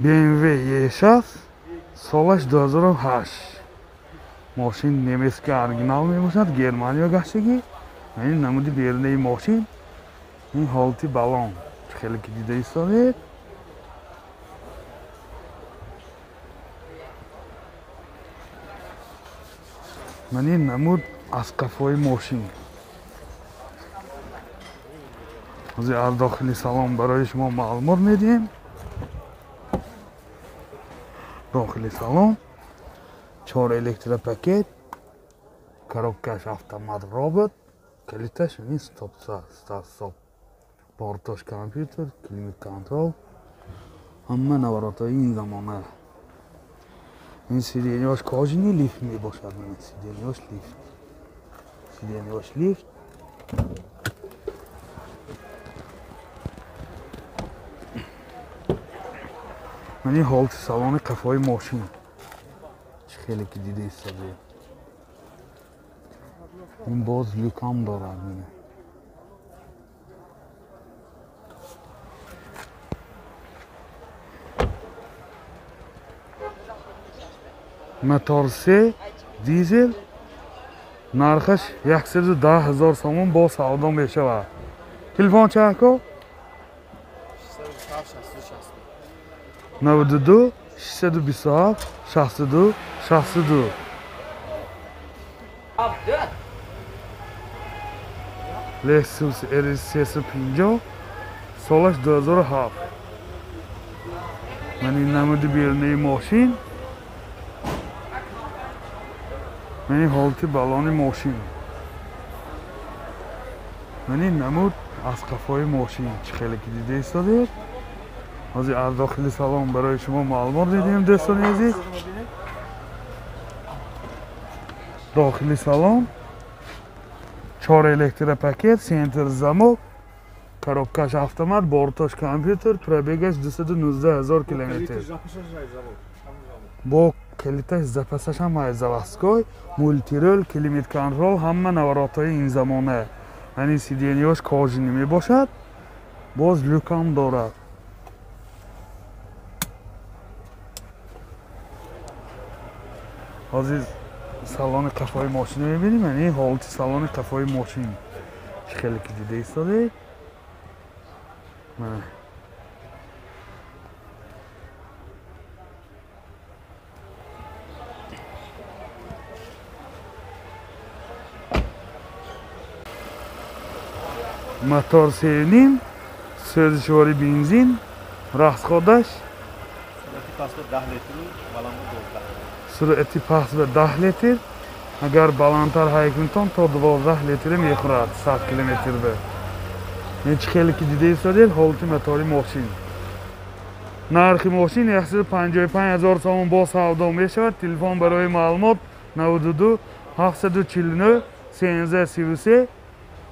BMW E6 солаш 2008. Мошин немецкий оригинал мебошад, Германия гаштагӣ. Ин намуди берунаи мошин, ин ҳолати балон. Хеле ки дида истодед. Ман ин намуд аз қафои мошин. Ҳозир аз дохили салон барои шумо маълумот медиҳем. Дохили салон 4 электропакет, коробкаш автомат робот, калиташ ин стоп стоп, бортош компютер, климат контрол, ҳама наворотҳои ин замона. Ин сиденьяш кожаный лифт мебошад, сиденьяш лифт, сиденьяш лифт. Ман ин ҳолати салони қафои мошин. Чӣ хеле ки дида истодед. Ин боз люкам дорад. Мотор 3 дизел, нархаш 110 000 сомон бо савдо мешавад. Телефон чанд ко? 92 627 62 62. Lexus RS 350 солаш 2007. Ман ин намуди берунаи мошин. Ман ин ҳолати балони мошин. Ман ин намуд аз қафои мошин. Чӣ хеле ки дида истодед. Ҳозир аз дохили салон барои шумо маълумот медиҳем, дӯстони азиз. Дохили салон 4 электропакет, центр замок, коробкаш автомат, бортош компютер, пробегаш 219 000 километр. Бо калиташ запасаш ҳам аз заводской, мультирол, климат контрол, ҳама наворотҳои ин замона. Ани сиденьяш кожаный мебошад, боз люкам дорад. Ҳозир салони қафои мошинро мебинем. Ин ҳолати салони қафои мошин. Чӣ хеле ки дида истодед. Мотор 3.5, сӯзишвори бензин, расходаш суръати паст ба 10 литр, агар баландтар ҳай кунтон то 12 литр мехӯрад 100 километр ба. Ин чӣ хеле ки дида истодед ҳолати мотори мошин. Нархи мошин 155 000 сомон бо савдо мешавад. Телефон барои маълумот 92 749 1333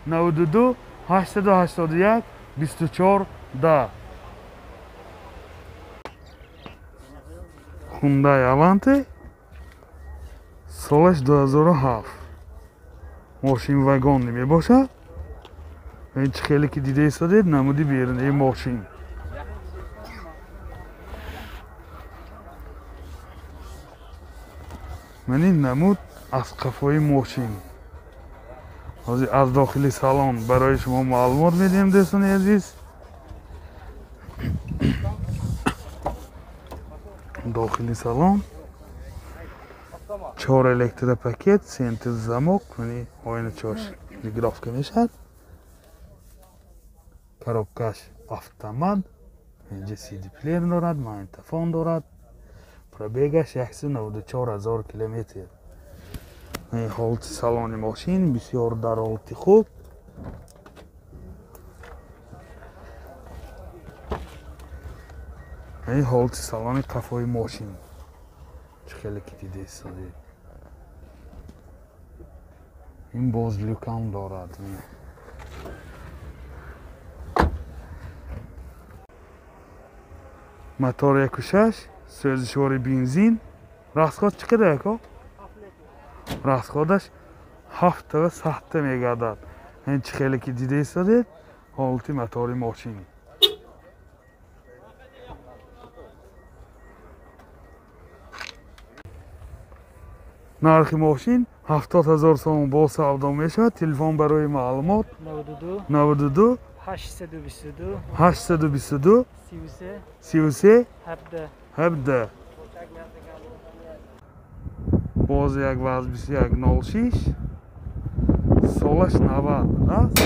92 881 24 10. Hyundai Avante солаш 2007. Мошин вагон мебошад. Ин чӣ хеле ки дида истодед намуди берунаи мошин. Ман ин намуд аз қафои мошин. Ҳозир аз дохили салон барои шумо маълумот медиҳем, дӯстони азиз. Дохили салон 4 электропакет, центр замок, оиначош регулировка мешавад. Коробкаш автомат, инҷа CD плеер дорад, магнитофон дорад. Пробегаш 194 000 километр. Ҳолати салони мошин бисёр дар ҳолати хуб. Ин ҳолати салони қафои мошин. Чӣ хеле ки дида истодед. Ин боз люкам дорад. Мотор 1.6, сӯзишвори бензин. Расход чӣ қадар ако? Расходаш 7.7 мегардад. Ин чӣ хеле ки дида истодед ҳолати мотори мошин. Нархи мошин 70 000 сомон бо савдо мешавад. Телефон барои маълумот 92 822 822 33 33 17 17. Боз як ВАЗ 2106, солаш 90 аст.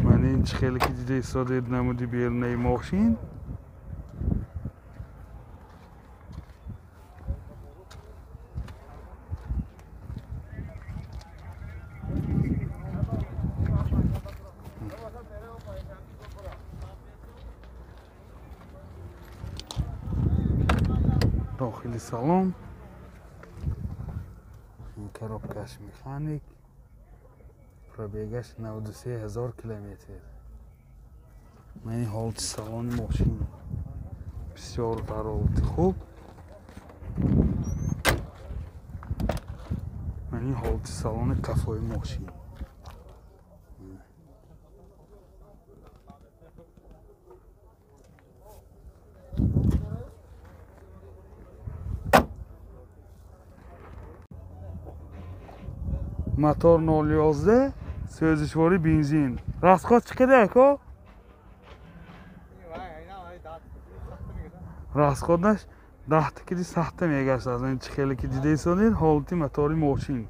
Ман ин чӣ хеле ки дида истодаед намуди берунаи мошин. Дохили салон ин коробкаш механик, пробегаш 93 000 километр. Ман ин ҳолати салони мошин бисёр дар ҳолати хуб. Ман ин ҳолати салони қафои мошин. Мотор 011, сӯзишворӣ бензин. Расход чӣ қадар ако? Расходаш 10 киди сахта мегаштааст. Ин чӣ хеле ки дида истодед ҳолати мотори мошин.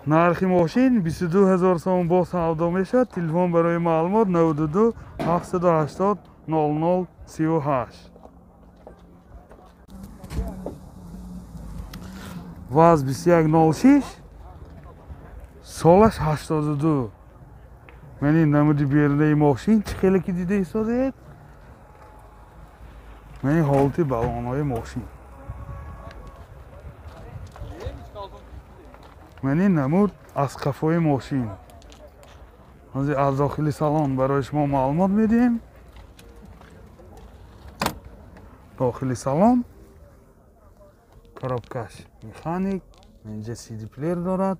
Нархи мошин 22 000 сомон бо савдо мешавад. Телефон барои маълумот 92 780 00 38. ВАЗ 2106, солаш 82. Ман ин намуди берунаи мошин чӣ хеле ки дида истодед. Ман ин ҳолати балонҳои мошин. Ман ин намуд аз қафои мошин. Ҳозир аз дохили салон барои шумо маълумот медиҳем. Дохили салон коробкаш механик, инҷа CD плеер дорад.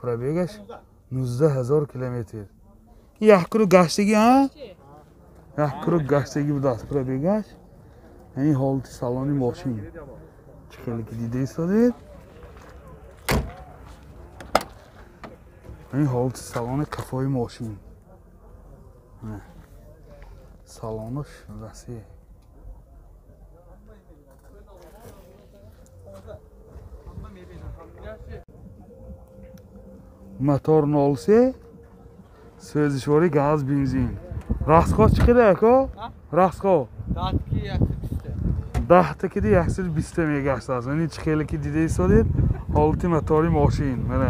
Пробегаш 19 000 километр. Як круг гаштагӣ, а? Як круг гаштагӣ будааст пробегаш. Ин ҳолати салони мошин. Чӣ хеле ки дида истодед. Ин ҳолати салони қафои мошин. Салонаш васеъ. Мотор 03, сӯзишворӣ газ бензин. Расход чӣ қадар ако? Расход 10 киди 120 мегаштааст. Ин чӣ хеле ки дида истодед ҳолати мотори мошин. Мана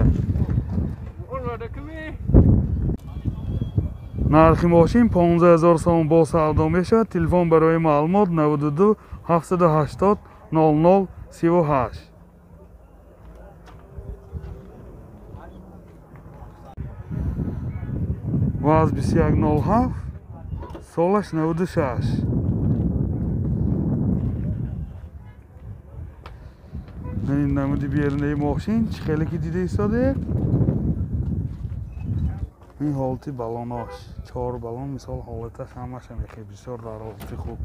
нархи мошин 15 000 сомон бо савдо мешавад. Телефон барои маълумот 92 780 00 38. ВАЗ 2107, солаш 96. Ин намуди берунаи мошин чӣ хеле ки дида истодед. Ин ҳолати балонош, 4 балон мисол ҳолаташ ҳамаша мехе бисёр дар ҳолати хуб.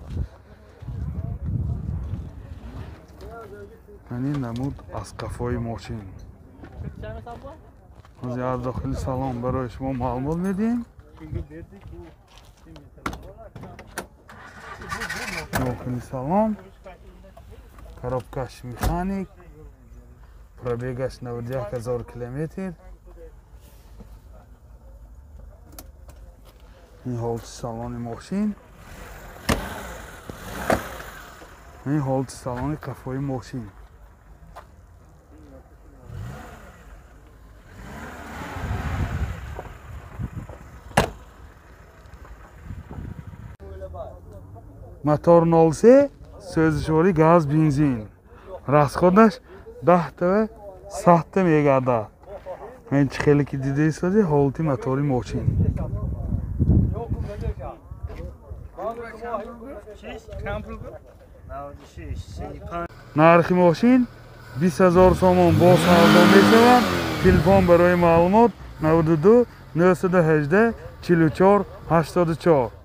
Ин намуд аз қафои мошин. Ҳозир аз дохили салон барои шумо маълумот медиҳем. Дохили салон коробкаш механик, пробегаш 91 000 километр. Ин ҳолати салони мошин. Ин ҳолати салони қафои мошин. Мотор 03, сӯзишворӣ газ бензин. Расходаш 10 та 100 мегардад. Ин чӣ хеле ки дида истодед ҳолати мотори мошин. Нархи мошин 20 000 сомон бо савдо мешавад. Телефон барои маълумот 92 918 44 84.